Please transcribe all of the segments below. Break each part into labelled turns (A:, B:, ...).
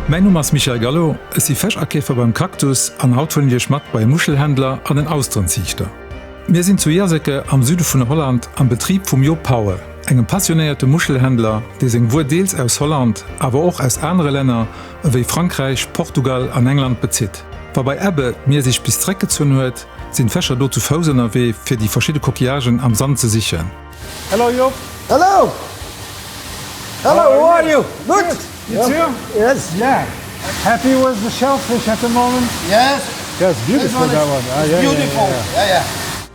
A: Mäin Numm ass Michel Gallo, ech si Fëschakeefer beim Cactus an haut huelen ech iech mat bei e Muschelhändler an en Austerenziichter. Mir sinn zu Yerseke am Süde vun Holland am Betrib vum Joop Paauwe, engem passionéierte Muschelhändler, dee seng Wuer deels aus Holland, awer och aus anere Länner ewéi Frankräich, Portugal an England bezitt. Wa bei Ebbe d'Mier sich bis zeréckgezunn huet, sinn d'Fëscher do zu Fouss ënnerwee fir déi verschidde Coquillagen am Sand ze sichen.
B: Hello Joop.
C: Hello. Hello, how are you? Good.
B: You too?
C: Yes.
B: Yeah. Happy with the shellfish at the moment?
C: Yes.
B: Yes, beautiful that one.
C: Ah, yeah, beautiful. Yeah, yeah.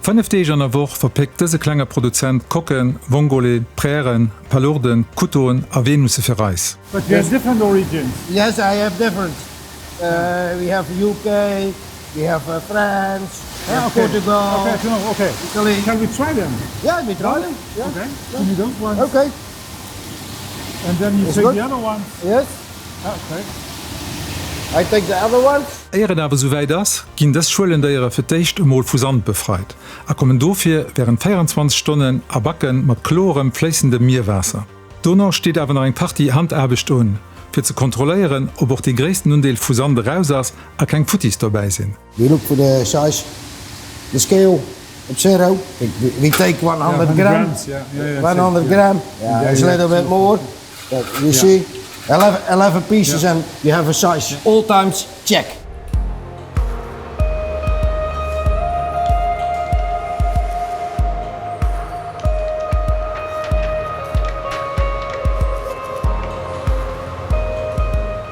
A: 5 Deeg an der Woch verpéckt dëse klenge Produzent Kocken, Vongole, Prären, Palourden, Couteauen a Weenusse fir eis.
B: But you have different origins.
C: Yes, I have different. Uh, we have UK, We have France, we have Portugal, Italy.
B: Shall we try them?
C: Yeah, we try them. Yeah.
B: Okay. Give me those ones.
C: Okay.
B: And then you
C: It's
B: take
C: good.
B: the other ones.
C: Yes.
B: Ah, okay.
C: I take the other ones.
A: Éier et awer souwäit ass, ginn dës Schuelendéiere fir d'éischt emol vu Sand befreit a kommen dofir wärend 24 Stonnen a Backen mat kloerem, fléissendem Mierwaasser. Dono steet awer nach eng Partie Handaarbecht un, fir ze kontrolléieren, ob och dee gréissten Undeel vu Sand eraus ass a keng Futtis dobäi sinn.
C: We look for the size, the scale at zero. We take 100 gram, 100 gram, it's a little bit more, but you see, 11 pieces and you have a size. All times check.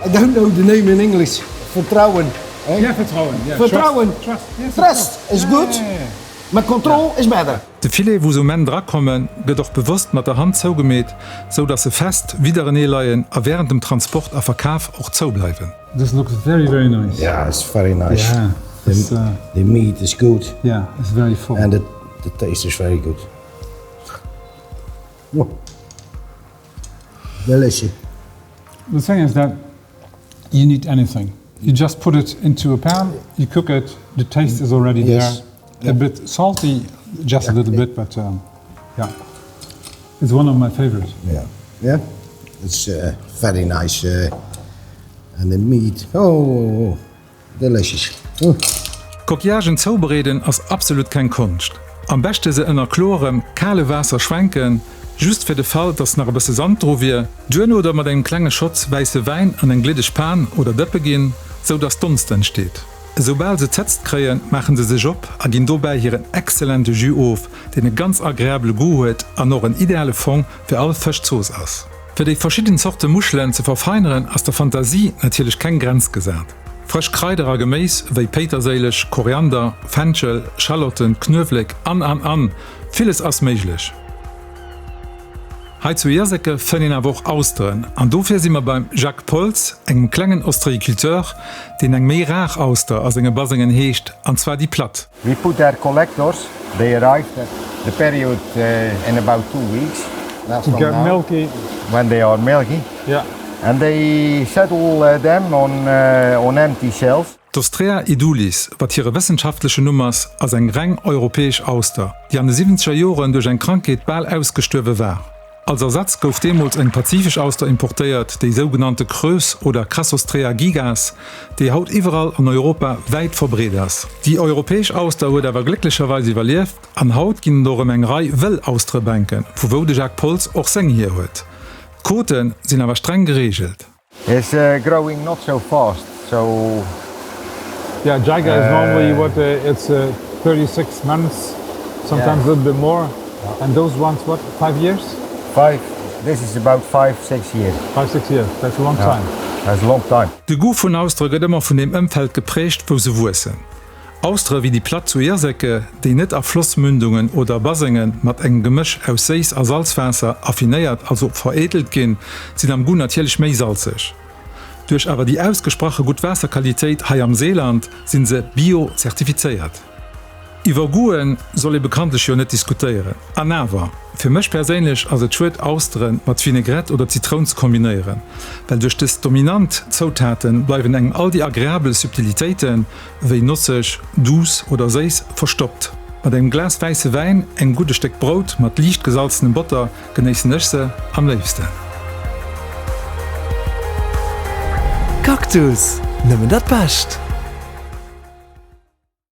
C: I don't know the name in English. Vertrouwen.
B: Eh? Yeah, vertrouwen. Yeah.
C: Vertrouwen.
B: Trust, trust,
C: trust is good,
B: yeah, yeah, yeah.
C: maar control is better.
A: De Filet, wou se um Enn drakommen, gëtt och bewosst mat der Hand zougemeet, sou dass se fest widderenee leien a wärend dem Transport a Verkaf och zou bleiwen.
B: This looks very very nice.
C: Yeah, it's very nice.
B: Yeah,
C: it's, uh, the meat is good.
B: Yeah, it's very full.
C: And the, the taste is very good. Oh. Delicious.
B: The thing is that you need anything. You just put it into a pan, you cook it, the taste is already
C: yes.
B: there. A bit salty, just
C: yeah.
B: a little bit, but um, yeah. It's one of my favorites.
C: Yeah, yeah. It's uh, very nice. Uh, and the meat, oh, oh, oh delicious. Oh.
A: Coquillagen zoubereeden ass absolut keng Konscht. Am beschte se ënner klorem, kale Waasser schwenken, just fir de Fall dass nach e bësse Sand dru wier. Duerno da mat engem klenge Schotz wäisse Wäin an eng gliddeg Pan oder Dëppe ginn, sou dass Donst entsteet. Esoubal se d'Hëtzt kréien, maachen se sech op a ginn dobäi hiren exzellente Jus of, deen e ganz agreabele Goût huet an och en ideale Fong fir all Fëschzooss ass. Fir déi verschidden Zorte Muschelen ze verfeineren ass der Fantasie natierlech keng Grenz gesat. Frësch Kraider a Geméis wéi Péiterséileg, Koriander, Fenchel, Schalotten, Knuewléck an an an villes ass méiglech. Hei zu Yerseke fënnt een awer och Austeren an dofir si mer beim Jacques Poltz, engem klengen Ostréiculteur, deen eng méi rar Auster a senge Basengen heescht, an zwar déi platt.
D: We put their collectors, they arrived at the period in about two weeks
B: To get milky.
D: When they are milky.
B: Yeah.
D: And they settle them on on empty shells.
A: D'Ostrea edulis, wat hire wëssenschaftlechen Numm ass, ass eng reng europäesch Auster, déi an de siwwenzeger Joren duerch eng Krankheet bal ausgestuerwe war. Als Ersatz gouf deemools eng pazifesch Auster importéiert, déi sougenannte Creuse oder Crassostrea gigas, déi haut iwwerall an Europa wäit verbreet ass. Déi europäesch Auster huet awer glécklecherweis iwwerlieft an haut ginn et och erëm eng Rei wëll Austerebänken, vu wou de Jacques Poltz och seng hier huet. D'Quote sinn awer streng gereegelt.
D: It's growing not so fast, so.
B: Yeah, Giga is normally what it's 36 months, sometimes a little bit more, and those ones what, five years?
D: Five, this is about five, six years.
B: Five, six years, that's a long time.
D: That's a long time.
A: De Goût vun Austere gëtt ëmmer vun deem Ëmfeld geprägt, wou se wuessen. Austere wéi déi platt zu Iersécke, déi net a Flossmündungen oder Basenge mat engem Gemësch aus Séiss a Salzwaasser affinéiert, also vereedelt ginn, sinn am Goût natierlech méi salzeg. Duerch awer déi ausgesprache gutt Waasserqualitéit hei am Seeland sinn se bio-zertifizéiert. Iwwer Goûten soll ee bekanntlech jo net diskutéieren. An awer, fir mech perséinlech ass et schued Austeren mat Vinaigrette oder Zitroun ze kombinéieren, well duerch des dominant Zoutaten bleiwen engem all déi agreabel Subtilitéiten, wéi nosseg, douce oder séiss, verstoppt. Mat engem Glas wäisse Wäin, engem gudde Stéck Brout mat liicht gesalzenem Botter genéissen ech se am léifsten.
E: Cactus, nëmmen dat Bescht!